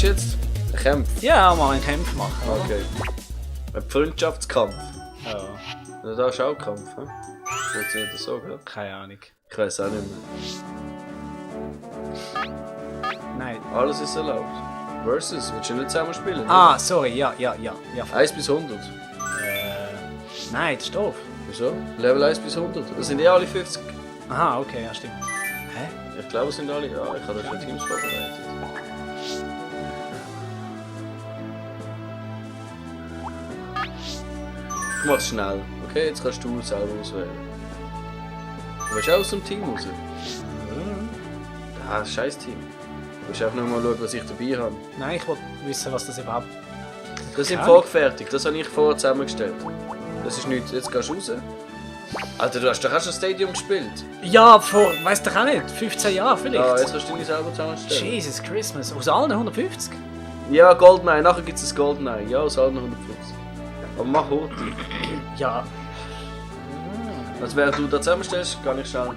jetzt? Ein Kampf? Ja, mal einen Kampf machen. Oder? Okay. Ein Freundschaftskampf. Ja, Also da ist auch Kampf, hm? Funktioniert das so, gell? keine Ahnung. Ich weiß auch nicht mehr. Nein. Alles ist erlaubt. Versus, willst du nicht zusammen spielen? Ah, sorry, ja. 1 bis 100. Nein, das ist doof. Wieso? Level 1 bis 100. Das sind alle 50. Aha, okay, ja, stimmt. Hä? Ich glaube, es sind alle. Ja, ich habe da schon Teams vorbereitet. Ich mach's schnell. Okay, jetzt kannst du selber auswählen. Du willst auch aus dem Team raus? Ah, scheiß Team. Du musst einfach nur mal schauen, was ich dabei habe. Nein, ich wollte wissen, was das überhaupt... Das sind Keine Ahnung. vorgefertigt, das habe ich vorher zusammengestellt. Das ist nichts, jetzt gehst du raus. Alter, du hast doch auch schon Stadium gespielt. Ja, vor, weißt du auch nicht, 15 Jahren vielleicht. Ja, jetzt kannst du dich selber zusammenstellen. Jesus Christmas, aus allen 150? Ja, Goldeneye, nachher gibt es ein Goldeneye. Ja, aus allen 150. Aber mach Hut. Ja. Also während du da zusammenstellst, kann ich schnell.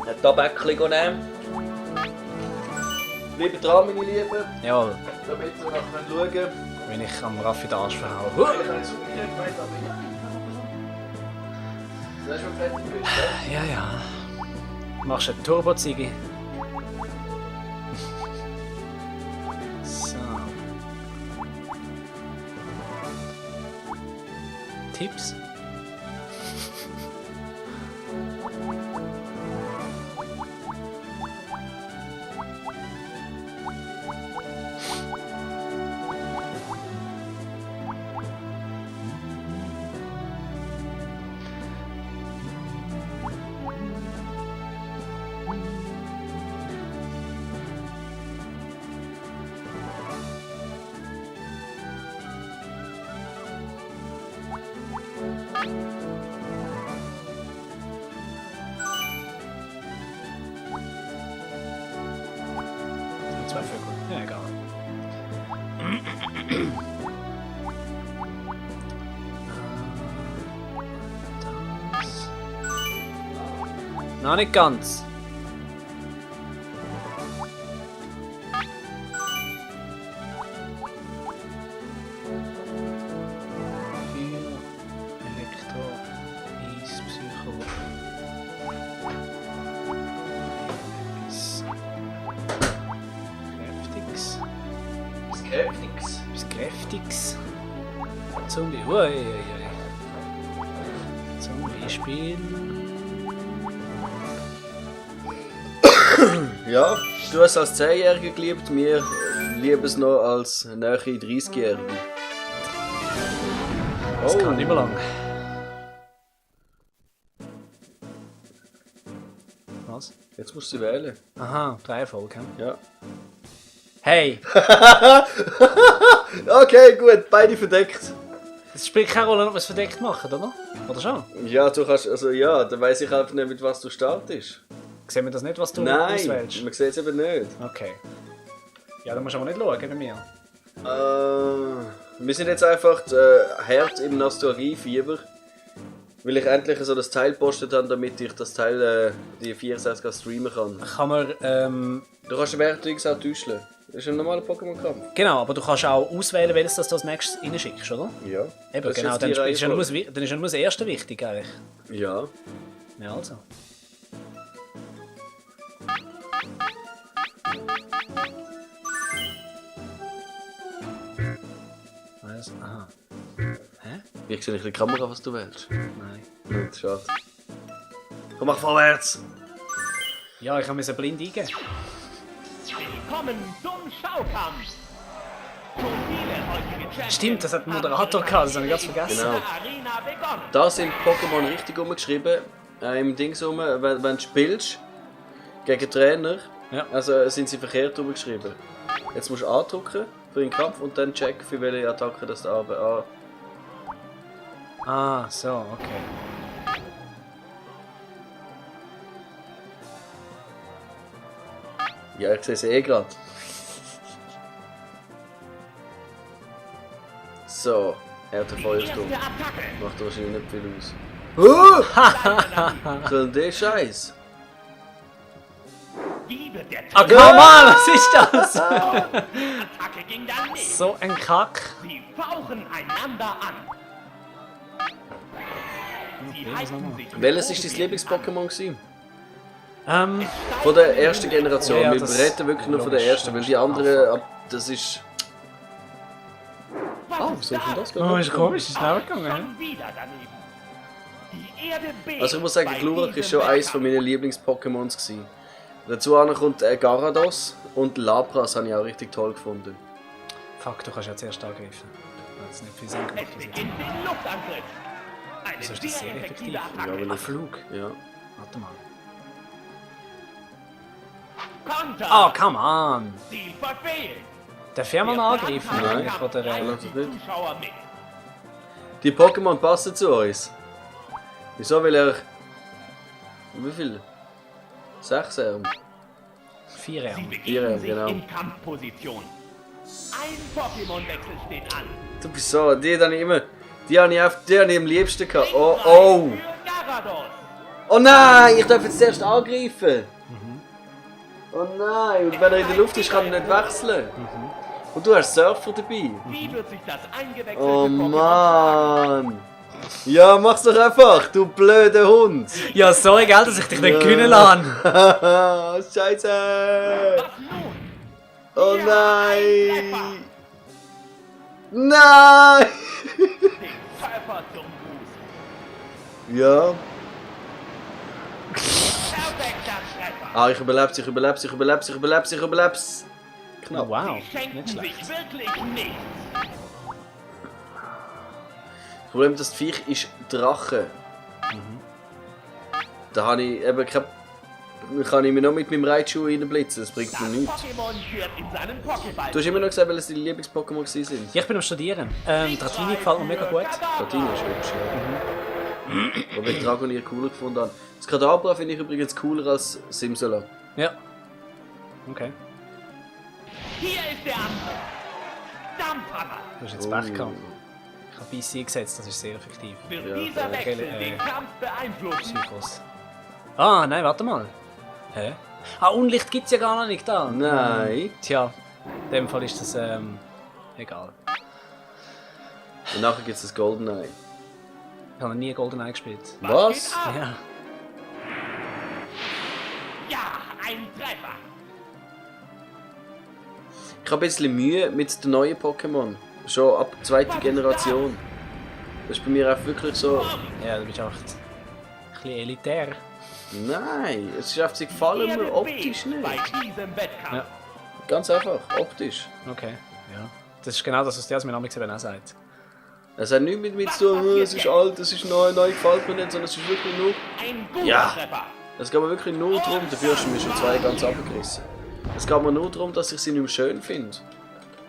Ein Tabäckchen nehmen. Bleibe dran, meine Lieben, Jawohl, damit wir nachher schauen können. wenn ich am Raffi den Arsch verhaue. Ich habe es umgekehrt gemacht, aber ja. Das ist schon fertig. Ja. Machst du eine Turbo-Ziege? So. Tipps? Zwei Vögel. Ja, egal. Das. Noch nicht ganz. Elektro, Eis, Psycho. Etwas Kräftiges. Was Kräftiges. Etwas Kräftiges. Zum Beispiel. Zum Beispiel. Ja, du hast es als 10-Jähriger geliebt, wir lieben es noch als nahe 30-Jährige. Das kann nicht mehr lang. Was? Jetzt musst du sie wählen. Aha, 3 Folgen. Ja. Hey! Okay, gut, beide verdeckt. Es spielt keine Rolle, ob wir es verdeckt machen, oder? Oder schon? Ja, du kannst, also ja, dann weiss ich einfach nicht, mit was du startest. Sehen wir das nicht, was du Nein, auswählst? man sieht es eben nicht. Okay. Ja, dann musst du aber nicht schauen bei mir. Wir sind jetzt einfach hart im Nostalgiefieber. Weil ich endlich so das Teil gepostet habe, damit ich das Teil, die 64 streamen kann. Kann man, Du kannst währenddessen auch täuschen. Das ist ein normaler Pokémon-Kampf. genau, aber du kannst auch auswählen, welches das du als nächstes reinschickst, oder? Ja. Eben, Das ist genau, jetzt dann die ist ja nur Reihenfolge. dann ist ja nur das erste wichtig eigentlich. Ja. Ja, also. Also, aha. Hä? Ich sehe nicht in die Kamera, was du willst. Nein. Nicht, schade. Komm, mach vorwärts! Ja, ich habe mir blind eingeben. Willkommen zum Schaukampf! So viele heutige Champions Stimmt, das hat ein Moderator gehabt, das habe ich ganz vergessen. Genau. Arena begonnen. Da sind Pokémon richtig umgeschrieben. Im Dings rum, wenn du spielst gegen Trainer, Ja. also sind sie verkehrt umgeschrieben. Jetzt musst du andrücken für den Kampf und dann checken, für welche Attacke das da an. Ah, so, okay. Ja, ich sehe es eh gerade. So, er hat den Feuersturm. Erste Attacke! Macht wahrscheinlich nicht viel aus. Was soll denn der Scheiß? Wie wird der Ah, Trick? come on, was ist das? Attacke ging daneben. So ein Kack. Sie fauchen einander an. Sie halten sich mit Welches ist dein Probieren Lieblings-Pokémon gewesen? Ähm, Von der ersten Generation. Ja, Wir das- reden wirklich nur von der logisch, ersten, weil logisch. die anderen, das ist... an. Ah, so ist denn das oh, ist komisch, ist schnell gegangen. hä? Schon wieder daneben. Die Erde bebt Also ich muss sagen, bei Glurak diesem ist schon eines von Wettkampf. meinen Lieblings-Pokémons gewesen. Dazu kommt Garados und Lapras habe ich auch richtig toll gefunden. Fuck, du kannst ja zuerst angreifen. Das ist nicht viel Sinn Es gemacht. Das beginnt jetzt. den Luftangriff. Eine Wieso ist das sehr sehr effektiv? effektive Ja, Attacke. weil Ein Flug. Ja. Warte mal. Konter. Oh, come on. Sie verfehlt. Darf ich mal angreifen? Nein. Oder, lass es nicht. Zuschauer mit. Die Pokémon passen zu uns. Wieso will er... Wie viel? 6 Arme? 4 Sie Arme. begeben sich genau. in Kampfposition. Ein Pokémon-Wechsel steht an. Du bist so, die habe ich immer... Die habe ich am liebsten gehabt. Oh, oh! Für Garados. Oh nein, ich darf jetzt zuerst angreifen. Oh nein, und wenn er in der Luft ist, kann er nicht wechseln. Und du hast Surfer dabei. Wie wird sich das eingewechselte Oh Pokémon Mann. Ja, mach's doch einfach, du blöder Hund. Ja, sorry, gell, dass ich dich nicht gewinnen lasse. Scheiße. Was nun? Oh Ja, nein. ein Treffer. Nein. Den Körper zum Fuß. Ja. Perfekter Treffer. Ah, ich überleb's. Knapp. Wow, Sie schenken nicht schlecht. sich wirklich nichts. Das Problem ist, das Viech ist Drache. Da habe ich eben kann ich mir noch mit meinem Reitschuh reinblitzen, das bringt Das mir nichts. Pokémon führt in seinem Pokéball. Du hast immer noch gesagt, welches deine Lieblings-Pokémon gewesen sind. Ja, ich bin am Studieren. Dratini gefällt mir mega gut. Platine ist hübsch, ja. Wobei ich Dragonier cooler gefunden habe. Das Kadabra finde ich übrigens cooler als Simsala. Ja. Okay. Hier ist der Angriff. Dampfhammer. Du hast jetzt Pech gehabt. Ich habe BC gesetzt, das ist sehr effektiv. Wird Ja, dieser Wechsel okay, den Kampf beeinflussen? Psychos. Ah, nein, warte mal. Hä? Ah, Unlicht gibt's ja gar noch nicht da. Nein. Tja, in dem Fall ist das, egal. Und nachher gibt es das Goldeneye. Ich habe noch nie GoldenEye gespielt. Was? geht ab? Ja. Ja, ein Treffer. Ich habe ein bisschen Mühe mit den neuen Pokémon. Schon ab der zweiten Generation. Das ist bei mir auch wirklich so... Ja, du bist einfach ein bisschen elitär. Nein, es ist einfach, sie gefallen mir optisch bebt bei nicht. diesem Wettkampf. Ja. Ganz einfach, optisch. Okay, ja. Das ist genau das, was der mir damals eben auch sagt. Es hat nichts mit zu tun, es ist alt, es ist neu gefällt mir nicht, sondern es ist wirklich nur... Ein guter Ja. Treffer. Es geht mir wirklich nur darum, dafür hast du mir schon 2 ganz abgerissen. Es geht mir nur darum, dass ich sie nicht mehr schön finde.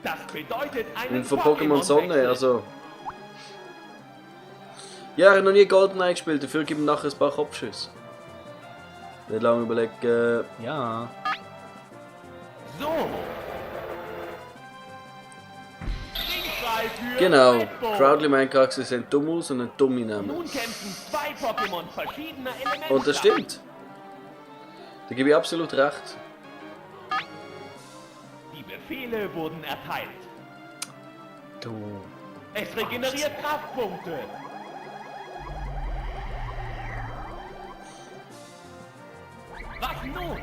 Das bedeutet einen Und von Pokémon Sonne, Pokémon-Wechsel. also... Ja, ich habe noch nie Goldeneye gespielt, dafür gibt mir nachher ein paar Kopfschüsse. Nicht lange überlegen... Ja. So. Stinkfrei für Genau, Redbull. Crowdly meint gerade, sie sehen dumm aus und einen dummen Namen. Nun kämpfen 2 Pokémon verschiedener Elemente. Und das stimmt. Da gebe ich absolut recht. Die Befehle wurden erteilt. Du. Es regeneriert Kraftpunkte. Was nun?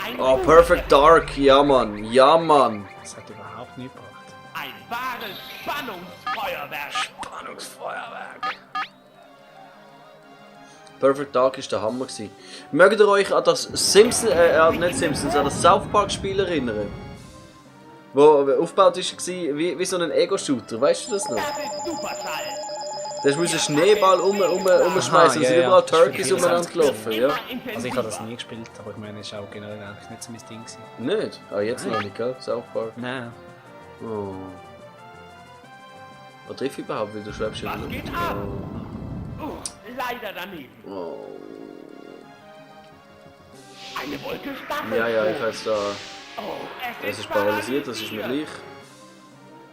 Ein Oh, guter Perfect Treffer. Dark, ja Mann, ja Mann. Das hat überhaupt nichts gebracht. Ein wahres Spannungsfeuerwerk. Spannungsfeuerwerk. Perfect Dark ist der Hammer gewesen. Mögt ihr euch an das Simpsons, nicht Simpsons, an das South Park Spiel erinnern? Wo aufgebaut war wie so ein Ego-Shooter, weißt du das noch? Das ist Superschall. Da musst du einen Schneeball umschmeißen und ja, sind ja. überall Das ist Turkeys für umeinander gelaufen, ja? Immer Also ich habe das intensiver. nie gespielt, aber ich meine, es war auch generell eigentlich nicht so mein Ding gewesen. Nicht? Ah, jetzt noch nicht, gell? South Park. Nein. Oh. Was trifft überhaupt, weil du schwebst in der Was Luft? geht ab? Leider daneben. Oh. Eine Wolke Stachel. Ja, ja, ich habe jetzt da... Oh, Es ist paralysiert, das ist mir gleich.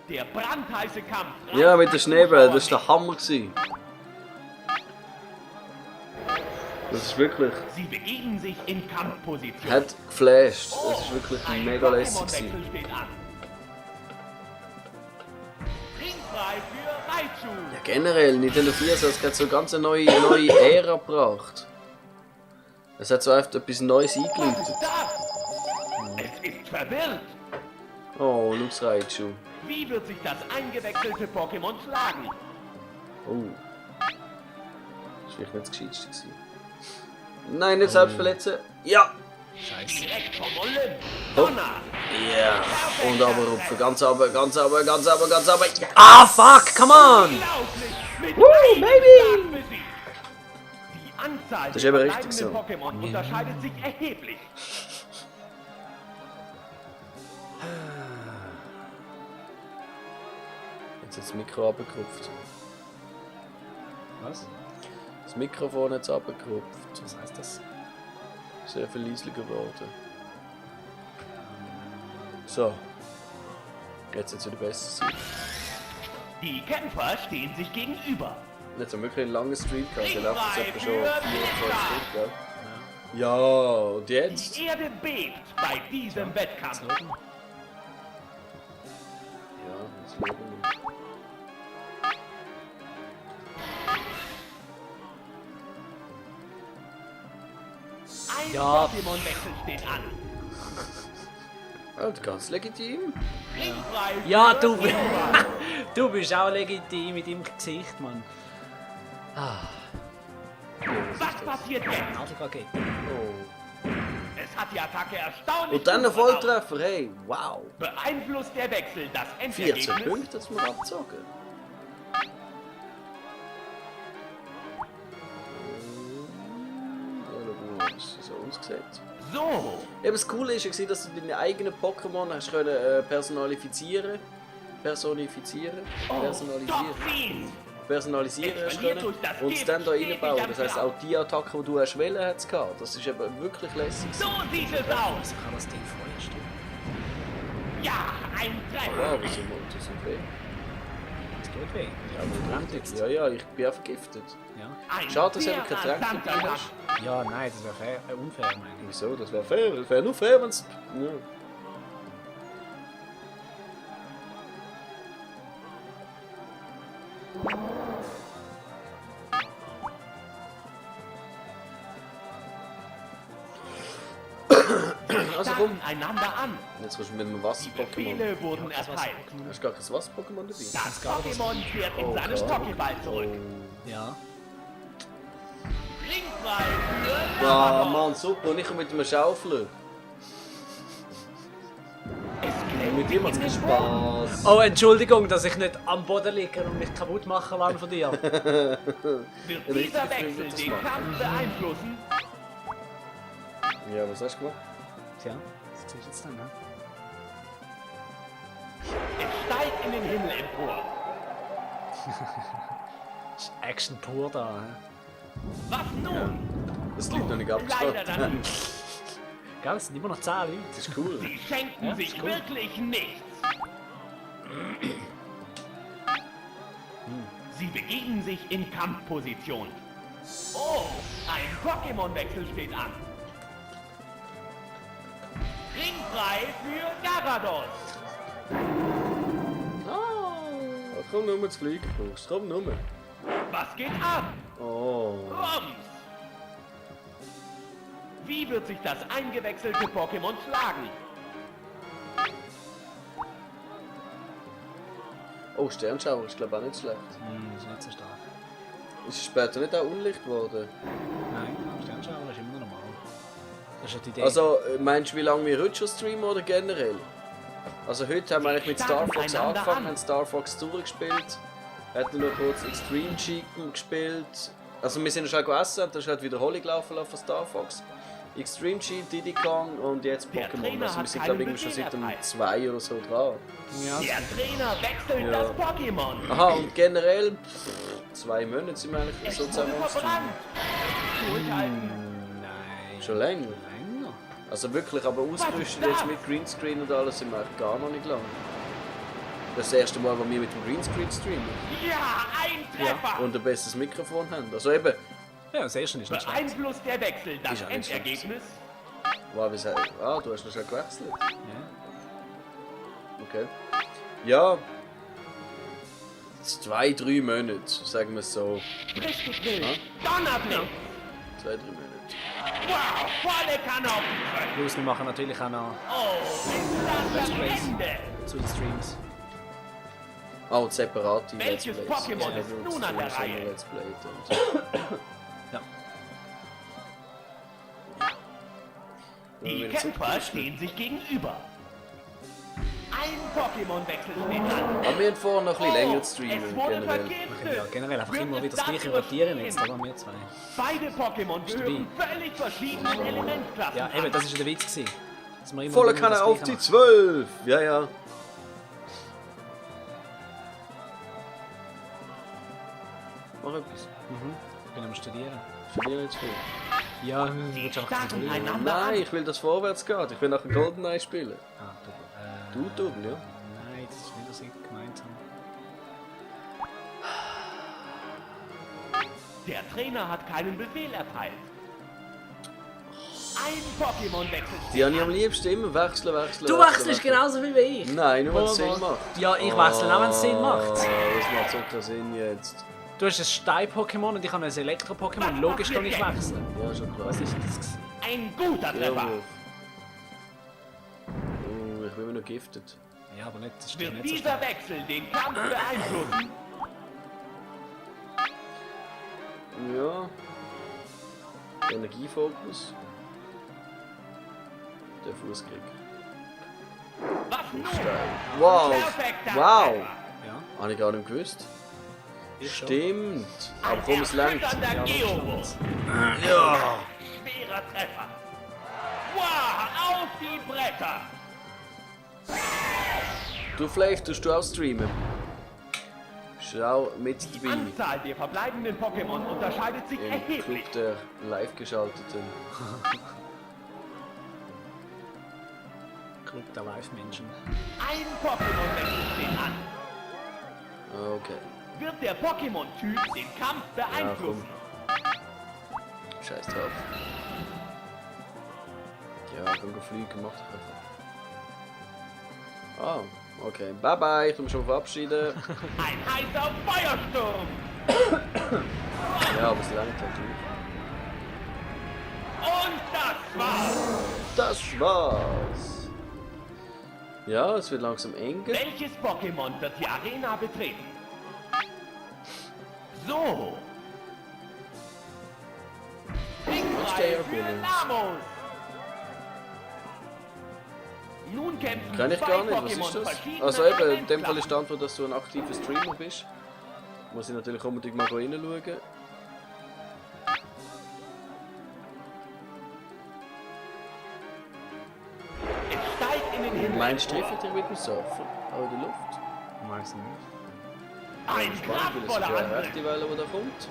Der brandheiße Kampf. Ja, mit der Schneeball, das war der Hammer gewesen. Das ist wirklich... Sie begeben sich in Kampfposition. Hat geflasht. Das ist wirklich Ein mega lässig Pokémon-Wechsel gewesen. steht an. Ringfrei für Raichu. Ja, generell, Nintendo 64 hat so eine ganz neue Ära gebracht. Es hat so einfach etwas Neues Was eingeläutet. ist das? Es ist verwirrt. Oh, Lux Raichu. Wie wird sich das eingewechselte Pokémon schlagen? Oh. Das war vielleicht nicht das Gescheiteste gewesen. Nein, nicht selbst verletzen. Ja! Direkt vom Olymp. Hopp. Donner. Ja! Und aber rupfen. Ganz aber, ganz aber, ganz aber, ganz aber. Ja! Ah, fuck, come on! Unglaublich. Mit Woo, einem baby. Schlag besiegt. Die Anzahl Das ist der eben richtig verbleibenden so. Pokémon unterscheidet sich erheblich. Jetzt hat das Mikro abgekupft. Was? Das Mikrofon hat es abgekupft. Was heißt das? Sehr viel leislicher geworden. So. Jetzt wird es wieder besser sein. Die Kämpfer stehen sich gegenüber. Jetzt haben wir wirklich einen langen Stream gehabt. Der läuft jetzt etwa schon 4 oder 5 Stunden, gell? Ja, und jetzt? Die Erde bebt bei diesem Wettkampf. Ja, jetzt leben wir. Ein Ja. Pokémon-Wechsel steht an. Ja, ganz legitim. Ringfrei für Ja, du, Pikachu. du bist auch legitim mit deinem Gesicht, Mann. Was passiert jetzt? Nadelrakete. Oh. Es hat die Attacke erstaunlich Und dann ein gut verlaufen. Volltreffer, hey, wow. Beeinflusst der Wechsel das 14 Endergebnis? Punkte hat's mir abgezogen. Ja, schauen wir mal, wie es so aussieht. So, Eben das Coole war, dass du deine eigenen Pokémon hast können, personalisieren. Personalisieren hast können und es dann da reinbauen. Das heisst, auch die Attacke, die du hast wählen, hat es gehabt. Das ist eben wirklich lässig. so sieht es aus. Kann das Ding Feuer stehen? Ja, ein Treffer. Wow, wieso macht das so weh? Das tut weh. Ja, notwendig. Ja, ich bin ja vergiftet. Ja. Ein Schade, dass du sehr eben kein Tränke rasanter dabei Kampf. hast. Ja, nein, das wäre unfair, meine ich. Wieso? Das wäre fair. Das wäre nur fair, wenn es... Ja. Also komm, Starren einander an. jetzt kommst du mit einem Die Wasser-Pokémon. Befehle wurden erteilt. Hast du gar kein Wasser-Pokémon dabei? Das Pokémon kehrt in seinen Stockelball zurück. Ja. Ringfrei für Ja, Garados. Mann, super. Und ich mit einem Schaufel. Es klemmt Mit ihm hat es keinen Spaß. Oh, Entschuldigung, dass ich nicht am Boden liege und mich kaputt machen lasse von dir. Wird Ein richtiger dieser Film Wechsel wird das den machen. Kampf beeinflussen? Ja, was hast du gemacht? Tja, was siehst du jetzt dann, ne? Es steigt in den Himmel empor. Das ist Action pur da. He? Was nun? Das liegt noch nicht Leider abgeschlossen. daneben. Gell, es sind immer noch 10 Leute. Das ist cool. Sie schenken Ja, sich ist cool. wirklich nichts. Sie begeben sich in Kampfposition. Oh, ein Pokémon-Wechsel steht an. Ringfrei für Garados. Oh, komm nur zu fliegen, Fuchs. Komm nur. Was geht ab? Oh. Rums. Wie wird sich das eingewechselte Pokémon schlagen? Oh, Sternschauer ist glaube ich auch nicht schlecht. Ist nicht so stark. Ist es später nicht auch unlicht geworden? Nein, Sternschauer ist immer noch normal. Das ist ja die Idee. Also, meinst du, wie lange wir heute schon streamen oder generell? Also heute haben wir eigentlich mit Star Fox Einander angefangen, an. haben Star Fox durchgespielt, hatten noch kurz Extreme Chicken gespielt. Also wir sind schon essen, und dann ist halt Wiederholung laufen lassen von Star Fox. Extreme Cheat, Diddy Kong und jetzt Der Pokémon. Trainer Also wir hat sind keinen glaube ich schon Befehl seit dem erteilt. 2 oder so dran. ja, Der Trainer wechselt Ja. das Pokémon. Aha, und generell 2 Monate sind wir eigentlich Es so wurde zusammen am Streamen. verbrannt. Durchhalten. nein. Schon länger. Länger. Also wirklich, aber ausgerüstet das? jetzt mit Greenscreen und alles sind wir eigentlich gar noch nicht lang. Das ist das erste Mal, wo wir mit dem Greenscreen streamen. Ja, ein Treffer. Und ein besseres Mikrofon haben. Also eben, Ja, das erste ist nicht schlecht. Beeinflusst der Wechsel das Ist ja nicht Endergebnis? Wow, du hast noch schon gewechselt. Ja. Okay. Ja. 2-3 Monate, sagen wir es so. Frisch gegrillt. Donnerblick. 2-3 Monate. Wow, volle Kanone. Plus, wir machen natürlich auch noch Oh, ist das das Ende? zu den Streams. Ah, und separate Let's Welches Plays. Pokémon Ja, ist wir nun an der uns so Reihe? Let's Play und Ja. Die Wenn wir Kämpfer stehen sich gegenüber. Ein Pokémon-Wechsel steht an. Aber wir haben vor, noch ein bisschen länger zu Es streamen, wurde generell. vergiftet. Ja, generell einfach Wird immer es wieder das das gleiche rotieren jetzt, überstehen? aber wir zwei. Beide Pokémon gehören völlig verschiedenen Elementklassen Ja, eben, an. das war der Witz gewesen. Dass wir immer Voller wieder Kanne das auf Gleiche die machen. 12! Ja, ja. Mach etwas. Ich bin am Studieren. Studiere jetzt viel. Ja, du willst einfach starren kontrollieren. einander an. Nein, ich will, dass vorwärts geht. Ich will nachher Goldeneye spielen. Ah, Du, Double, ja? Nein, das ist nicht, was ich gemeint habe. Der Trainer hat keinen Befehl erteilt. Ein Pokémon-Wechsel Die habe ich am liebsten immer wechseln. Du wechselst genauso wie ich. Nein, nur wenn es Wo- Sinn wo- macht. Ja, ich wechsle auch, wenn es Sinn macht. Das macht so keinen Sinn jetzt. Du hast ein Stein-Pokémon und ich habe ein Elektro-Pokémon. Logisch kann ich wechseln. Ja, schon klar. Was ist das? Ein guter Treffer. Irrwurf. Oh, ich bin immer noch giftet. Ja, aber nicht, das ist Wird nicht so dieser stark. Wechsel den Kampf beeinflussen? Ja. Energiefokus. Der Fußkick. Was nun? Wow! Perfekter Wow! Treffer. Ja, Habe ich gar nicht gewusst. ich schon. Stimmt. Aber Ein komm, es langt. erschütternder Ja, Geowurf. Ja! Schwerer Treffer. Wow, auf die Bretter. Du Flav, tust du auch streamen? Schau mit Die dabei. Anzahl der verbleibenden Pokémon unterscheidet sich Im erheblich. Club der Live-Geschalteten. Club der Live-Menschen. Ein Pokémon-Wechsel steht an. Okay. Wird der Pokémon-Typ den Kampf beeinflussen? Scheiß drauf. Ja, komm, fliegen, mach doch einfach. Ah, okay. Bye bye, ich muss mich schon verabschieden. Ein heißer Feuersturm. Ja, aber es langt halt durch. Und das war's. Das war's. Ja, es wird langsam enger. Welches Pokémon wird die Arena betreten? So. Stay Siegreich up, für Jungs. Lamos. Nun kämpfen Kann ich zwei gar nicht, was Pokémon ist das? verschiedener Also eben, in dem Elementklassen. Fall ist die Antwort, dass du ein aktiver Streamer bist. Muss ich natürlich unbedingt mal reinschauen. Es steigt in den Himmel. Meinst du, trifft dich mit dem Surfen? Auch in der Luft? Weiß nicht. Ein Spannend, weil es ist kraftvoller ja eine Angriff. rechte Welle, die da kommt. Ja,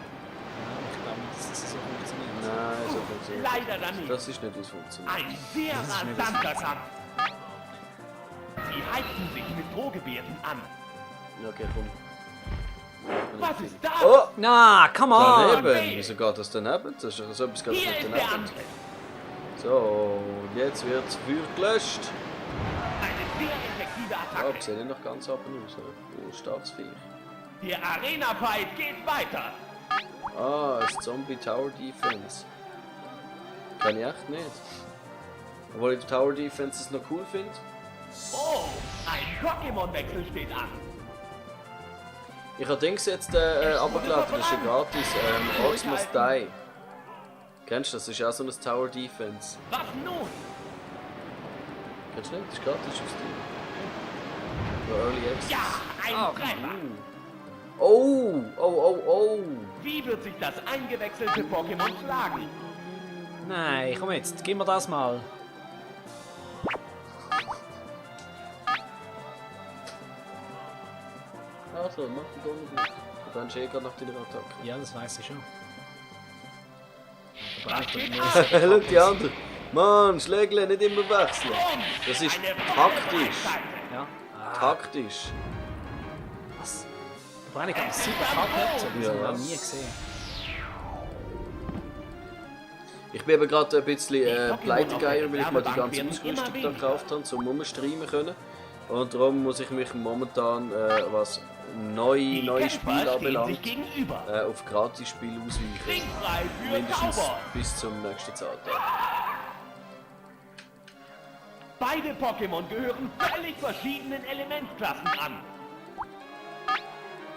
ich glaube nicht, dass das so funktioniert. Nein, so funktioniert das Leider nicht. daneben. Das ist nicht, wie es funktioniert. Ein sehr Das ist mir rasanter Kampf. Sie heizen sich mit Drohgebärden an. Ja, okay, komm. Was ist das? Oh! Na, come on! Daneben! okay. Wieso geht das daneben? Das ist so etwas geht Hier nicht ist der daneben. Angriff. So, jetzt wird das Feuer gelöscht. Eine sehr effektive Ja, Attacke. sieht nicht nach ganz ab aus. Oh, starkes Viech. Der Arena-Fight geht weiter. Ah, ein Zombie Tower Defense. Kann ich echt nicht. Obwohl ich die Tower Defenses noch cool finde. Oh, ein Pokémon-Wechsel steht an. Ich habe Dings jetzt abgeladen, das ist ja gratis. Orcs Must Die. Kennst du das? Das ist auch so ein Tower Defense. Was nun? Kennst du nicht? Das ist gratis auf Steam. Für Early Access. Ja, ein Treffer. Oh, oh, oh, oh. Wie wird sich das eingewechselte Pokémon schlagen? Nein, komm jetzt, gib mir das mal. Also, mach die Donner gut. Du kannst eh gerade nach deiner Attacke. Ja, das weiß ich schon. Was geht ab? Schau die anderen. Mann, Schlägle nicht immer wechseln. Und Das ist eine volle taktisch. Reichweite. Ja. Taktisch. Was? Da brauche ich ganz Es super ist am Hardplätze, das Ja. habe ich noch nie gesehen. Ich bin eben gerade ein bisschen Pokémon pleite auf der gegangen, weil ich mir die Wärmebank ganze werden Ausrüstung immer da weniger. gekauft habe, um rumstreamen können. Und darum muss ich mich momentan, was neue Kämpfer Spiele stehen anbelangt, sich gegenüber. auf Gratis-Spiele ausweichen. Ringfrei für Mindestens Zauber. bis zum nächsten Zahltag. Beide Pokémon gehören völlig verschiedenen Elementklassen an.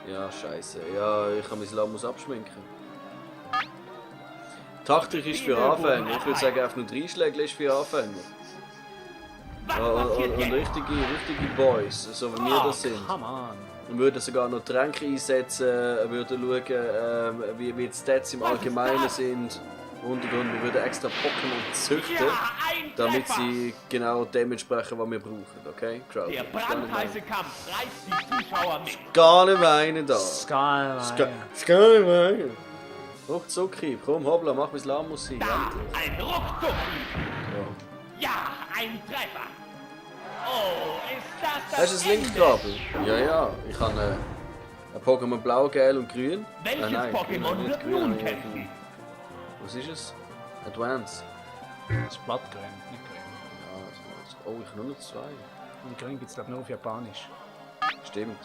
Ja, scheiße. Ja, ich kann mein Lamus abschminken. Taktik ist für Anfänger. Ich würde sagen, einfach nur 3 Schläge ist für Anfänger. Was Und passiert jetzt? richtige Boys, so wie wir das sind. Come on. Wir würden sogar noch Tränke einsetzen, würden schauen, wie die Stats im Allgemeinen sind. Und. Wir würden extra Pokémon züchten, Ja, ein damit Treffer. sie genau dementsprechend, was wir brauchen. Okay? Crowd. Der brandheiße Kampf reißt die Zuschauer mit. Gar nicht meinen da. Skyline. Gar nicht meinen. Ruckzuck, komm, hoppla, mach mein Lamus sein. Da, endlich. ein Ruckzuck. Ja. Ja, ein Treffer. Oh, ist das Hast du das Ende? Linkkabel? Ja. Ich habe ein Pokémon Blau, Gelb und Grün. Welches Nein, Pokémon nicht wird grün, nun aber kämpfen? Was ist es? Advance. Das ist Blattgrün, nicht grün. Ja, oh, ich habe nur noch 2. Und grün gibt es glaube ich nur auf Japanisch. Stimmt.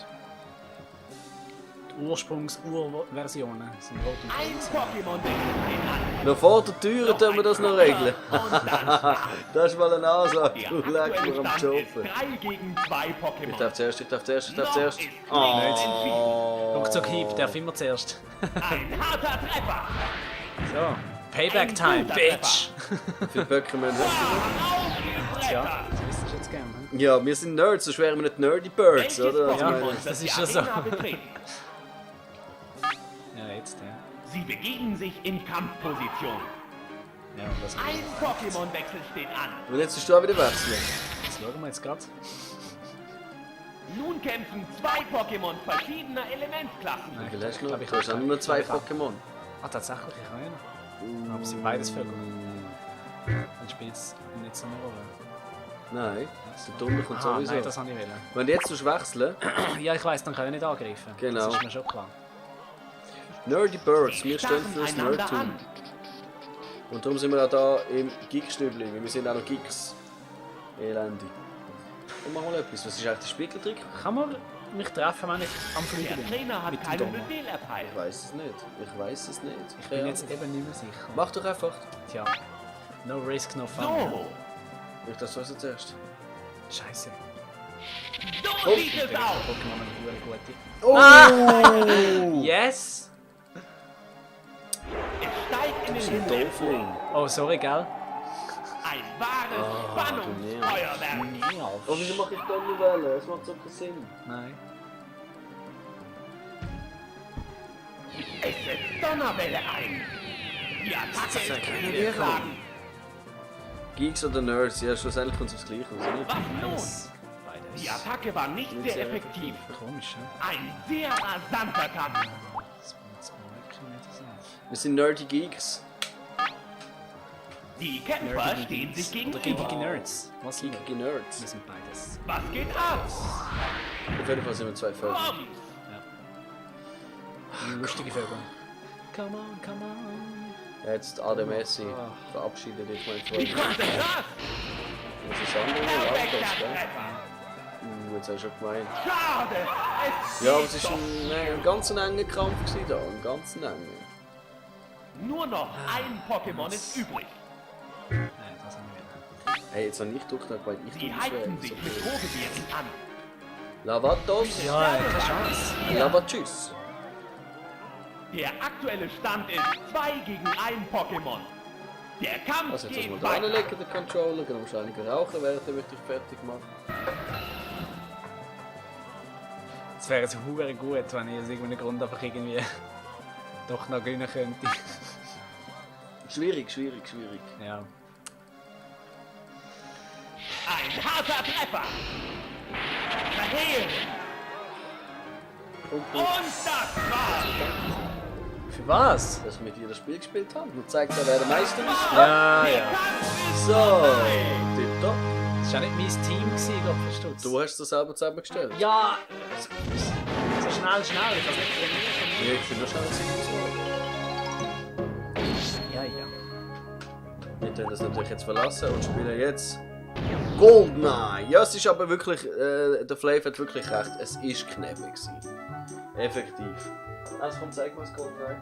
Die Ursprungs-Urversionen sind rot und Ein weiß. Pokémon wechselt den an. Noch vor der Tür tun wir das noch regeln. Und dann Das ist mal eine Ansage. der Du leck aktuelle mir am Stand ist Schaffen. 3 gegen 2 Pokémon. Ich darf zuerst. Noch ist Oh. Ruckzuck-Hieb darf immer zuerst. Ein harter Treffer. So. Payback-Time, Ein guter Bitch! Für Pokémon. Aufgebrettert. Ja, das wisst ihr jetzt gerne. Hm? Ja, wir sind Nerds, sonst wären wir nicht Nerdy Birds, Welches oder? Also, Ja, meine- Pokémon das wird ist die ja so. Arena betreten? Ja, jetzt, ja. Sie begeben sich in Kampfposition. Ja, das Ein Pokémon-Wechsel steht an. Und jetzt musst du auch wieder wechseln. das schauen wir jetzt gerade. Nun kämpfen 2 Pokémon verschiedener Elementklassen. Nein, Wie viel hast du noch? glaub, ich Du hast auch hab- nur 2 ich hab- Pokémon. Ah, tatsächlich, ich habe ja noch. Aber es sind beides Vögel. Dann spielt es nicht so eine Rolle. Nein, der Dumme kommt Ah, sowieso. nein, das habe ich wollen. Wenn du jetzt wechseln, Ja, ich weiss, dann kann ich nicht angreifen. Genau. Das ist mir schon klar. Nerdy Birds, wir stehen Starren für das einander Nerdtum. an. Und darum sind wir auch da im Geek-Stübli, weil wir sind auch noch Geeks. Elende. Und mach mal etwas, was ist eigentlich der Spiegeltrick? Kann man mich treffen, wenn ich am Der Fliegen bin? Trainer hat Mit dem keinen Donner. Befehl erteilt. Ich weiß es nicht. Ich weiß es nicht. Ich bin jetzt eben nicht mehr sicher. Mach doch einfach. Tja. No risk, no fun. So, Ich das was zuerst. Scheiße. so sieht es Der aus. Pokémon eine gute. Oh! Yes! Es steigt in den Himmel Doofling. empor. Oh, sorry, gell? Ein wahres Spannungsfeuerwerk. Oh, wieso mache ich Donnerwelle? Das macht so keinen Sinn. Nein. Es setzt Donnerwelle ein. Die Attacke ist fehlgeschlagen. Geeks oder Nerds? Ja, schlussendlich kommt es aufs Gleiche raus, oder? Was nun? Beides. Die Attacke war nicht sehr effektiv. Komisch, ne? Ein sehr rasanter Kampf. Das war jetzt mal wirklich nicht so. Wir sind Nerdy Geeks. Die Kämpfer stehen sich Oder gegenüber. geekige Nerds. Was sind wir? Geekige Nerds. Wir sind beides. Was geht ab? Auf jeden Fall sind wir 2 Vögel. Kommt! Lustige Vögel. Come on, come on. Jetzt ADMSI. Verabschiede dich, mein Wie Freund. konnte das? Das ist andere Perfekter Autos, gell? Treffer. Jetzt hast du schon gemeint. Schade. Es Ja, aber geht es doch. war ein ganz enger Kampf gewesen da. Ein ganz enger. Nur noch ein Pokémon ist übrig. Nein, das haben wir. Hey, jetzt habe ich durchgedacht, weil ich Sie heizen sich mit Drohgewehren an. Lavatos. Ja, keine Chance. Lavatschüss. Der aktuelle Stand ist 2 gegen 1 Pokémon. Der Kampf Also jetzt geht muss man da weiter. anlegen, den Controller. Dann wahrscheinlich rauchen, während ich dich fertig mache. Es wäre so hure gut, wenn ich aus irgendeinem Grund einfach irgendwie doch noch gewinnen könnte. Schwierig. Ja. Ein harter Treffer. Verheerend. Und das war's. Für was? Dass wir mit dir das Spiel gespielt haben. Und zeigt ja, wer der Meister ist. Ja, Der ja. Kampf ist So, vorbei. tipptopp. Das war ja nicht mein Team, Gott verstutzt. Du hast das selber zusammengestellt. Ja! So schnell, ich kann nicht trainieren. Ja, ich finde das schon ein ziemlich Ja, ja. Wir können das natürlich jetzt verlassen und spielen jetzt Goldeneye. Ja, es ist aber wirklich, der Flav hat wirklich recht, es ist knapp gewesen. Effektiv. Also komm, zeig mal das Goldeneye.